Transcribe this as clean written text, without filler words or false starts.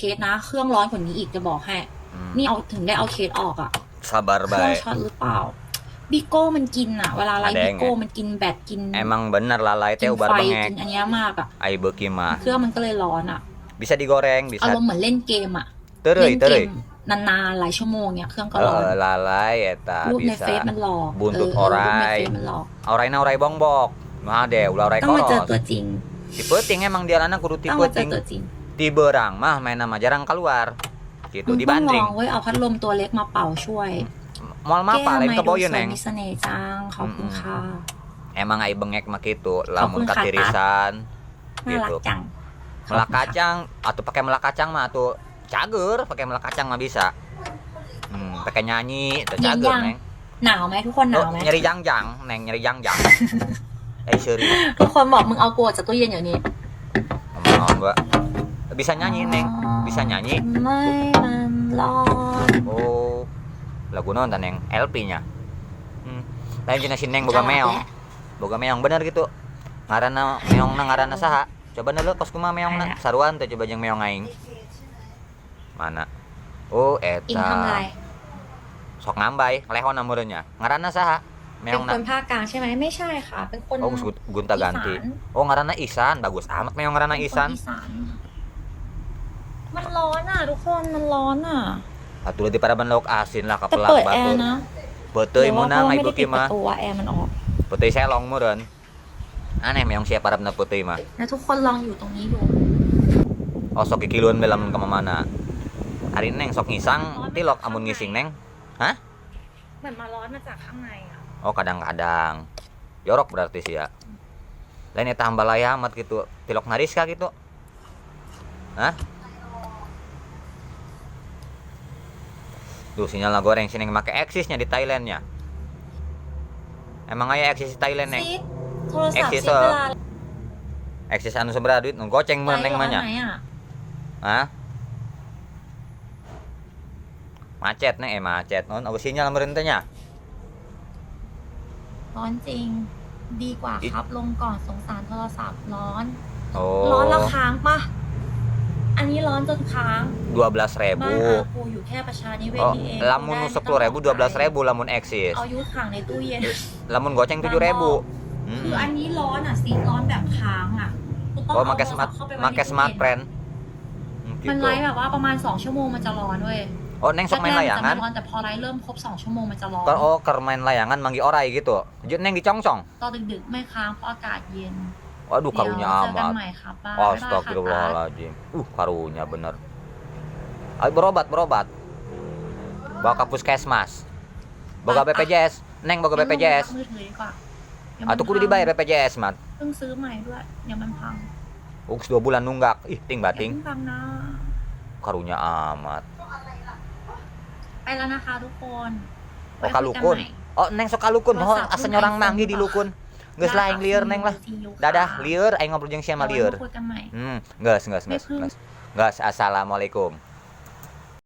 เคสนะ เครื่องร้อนกว่านี้อีกจะบอกให้ นี่เอาถึงได้เอาเคสออกอะ Sabar เครื่อง bae. ช็อตหรือเปล่าบิโก้มันกินอะเวลาไลฟ์ Ada บิ yang โก้มันกินแบตกิน Emang bener lalai teh กิน ubar ไฟ bengek. กินอันเนี้ยมากอะ Ai beuki mah. เครื่องมันก็เลยร้อนอะ Bisa digoreng, อา bisa รมณ์เหมือนเล่นเกมอะ tereuy เล่นเก tereuy. มนานๆหลายชั่วโมงเนี่ยเครื่องก็ร้อน Heeh, lalai eta รูปในเฟซ bisa. มันหลอก Buntut เออรูปใน orai. เฟซมันหลอก Oraina orai bongbok. Nah deh, ulah orai ต้องมาเจอ koros. ตัวจริง Ti peuting emang dia lana kudu ti ต้องมาเจอ peuting. ตัวจริง Ti beurang mah main nama jarang keluar. Gitu มึงต้องล dibanding. องเว้ยเอาพัดลมตัวเล็กมาเป่าช่วย Moal แก้ mapa ทำ lain ไมดู keboyeun สวย neng. มีเสน่ห์จังขอบคุณค่ะ Emang ai bengek mah gitu, lamun ขอบคุณค่ะ katirisan น่ารัก gitu. จัง Melak kacang atau pakai melak kacang mah atau cager, pakai melak kacang mah bisa. Pakai nyanyi atau เย็น cager ยัง neng. หนาวไหมทุกคนห Oh, นาวไหม nyeri jangjang, neng nyeri jangjang. Eh seri, ทุกคนบอกมึงเอากลัวจากตู้เย็นอย่างนี้ ngomong gua. Bisa nyanyi neng, bisa nyanyi. ทำไมมันร้อน Oh, lagu non neng LP nya. Lain cenah si neng boga meong. Boga meong bener gitu. Ngaranna meongna ngaranna saha? Coba na kos kumaha meongna? Saruan teh coba jeung meong aing. Mana? Oh, อิงทำอะไร eta. Sok ngambay, lehona meureun nya. Ngaranna saha? เป็น Meongna. คนภาคกลางใช่ไหมไม่ใช่ค่ะ เป็นคน Oh, gonta ganti. อีสาน Oh, ngaranna Isan. Bagus amat meong ngaranna เป็นคน Isan. อีสานมันร้อนอ่ะ ทุกคนมันร้อนอ่ะ Atuh di paraban lauk asin lah แต่ kapelang เปิดแอร์ batur. นะ Peuteuy หรือว่าเพ meunang ai ราะว่าไม่ได้ beuki mah. ปิดประตูอะแอร์มันออก Peuteuy selong meureun. Aneh meong sia parabna peuteuy mah. แล้วทุกคนลองอยู่ตรงนี้ดู Oh sok kikiluan we lamun ka mana. Ari neng sok ngisang tilok amun ngising neng. Hah? เหมือนมาร้อนมาจากข้างในอ่ะ Oh kadang-kadang. Jorok berarti sih ya. Lain eta hambalaya amat gitu. Tilok nariska gitu. Hah? Duh sinyalna goreng sih neng make eksisnya di Thailandnya. Emang aya eksis di Thailand neng? ซิกโทรศัพท์ เอ็กซิส ซิกเวลา Eksis anu sabaraha duit nu goceng ไล meureun ฟ์ neng ร้อน mah nya. ไหมอ่ะ Hah? Macet neng, eh macet. Non, eueuh sinyal meureun teh nya. ร้อนจริง ดีกว่า อิ ครับ ลงก่อนสงสารโทรศัพท์ร้อน ร้อนแล้ว Oh, ค้างปะอันนี้ร้อนจนค้าง 12.000. บ้านอากูอยู่แค่ประชานิเวศ Oh, นี่เอง lamun nu กูได้ไม่ต้อง 10.000 12.000 lamun eksis. เอายุขังในตู้เย็น Lamun goceng 7.000. คืออันนี้ร้อนอ่ะสีร้อนแบบค้างอ่ะกูต้อง Oh, เอา make โทรศั smart พท์เข้าไปไว้ใน make ตู้เย็น smart friend. มัน Gitu. ไลฟ์แบบว่าประมาณ 2 ชั่วโมงมันจะร้อนเว้ย Oh, neng sok main แรกๆมันจะ layangan. ไม่ร้อนแต่พอไลฟ์เริ่มครบ 2 ชั่วโมงมันจะร้อน Keur oh, keur main layangan manggih orai gitu. Jeung neng dicongcong. ตอนดึกๆไม่ค้างเพราะอากาศเย็น Waduh, เดี๋ยว karunya เจอกัน amat. ใหม่ครับบ๊ายบายค่ะ Astagfirullahaladzim. Karunya bener. Ayo berobat, berobat. Bawa ke puskesmas. Boga BPJS. Neng boga งั้นลง BPJS. มือถือดีกว่าเดี๋ยวมัน Atuh kudu พัง dibayar BPJS, mat. เพิ่งซื้อใหม่ด้วยเดี๋ยวมันพัง Uks 2 bulan nunggak. Ih, ting อย่า bating. เพิ่งพังนะ Karunya amat. ไปแล้วนะคะทุกคน Oh, ไว้คุยกัน kalukun. ใหม่ Oh, neng sok kalukun. โทร Oh, asa ศัพท์รุ่น nyorang iPhone manggih di ปะ lukun. Geus lah aing lieur neng lah. See you ค่ะ Dadah, lieur aing ngobrol jeung sia mah เดี๋ยว lieur. ไว้มาคุยกันใหม่ Geus geus geus ไม่พึ่ง geus. Geus, assalamualaikum.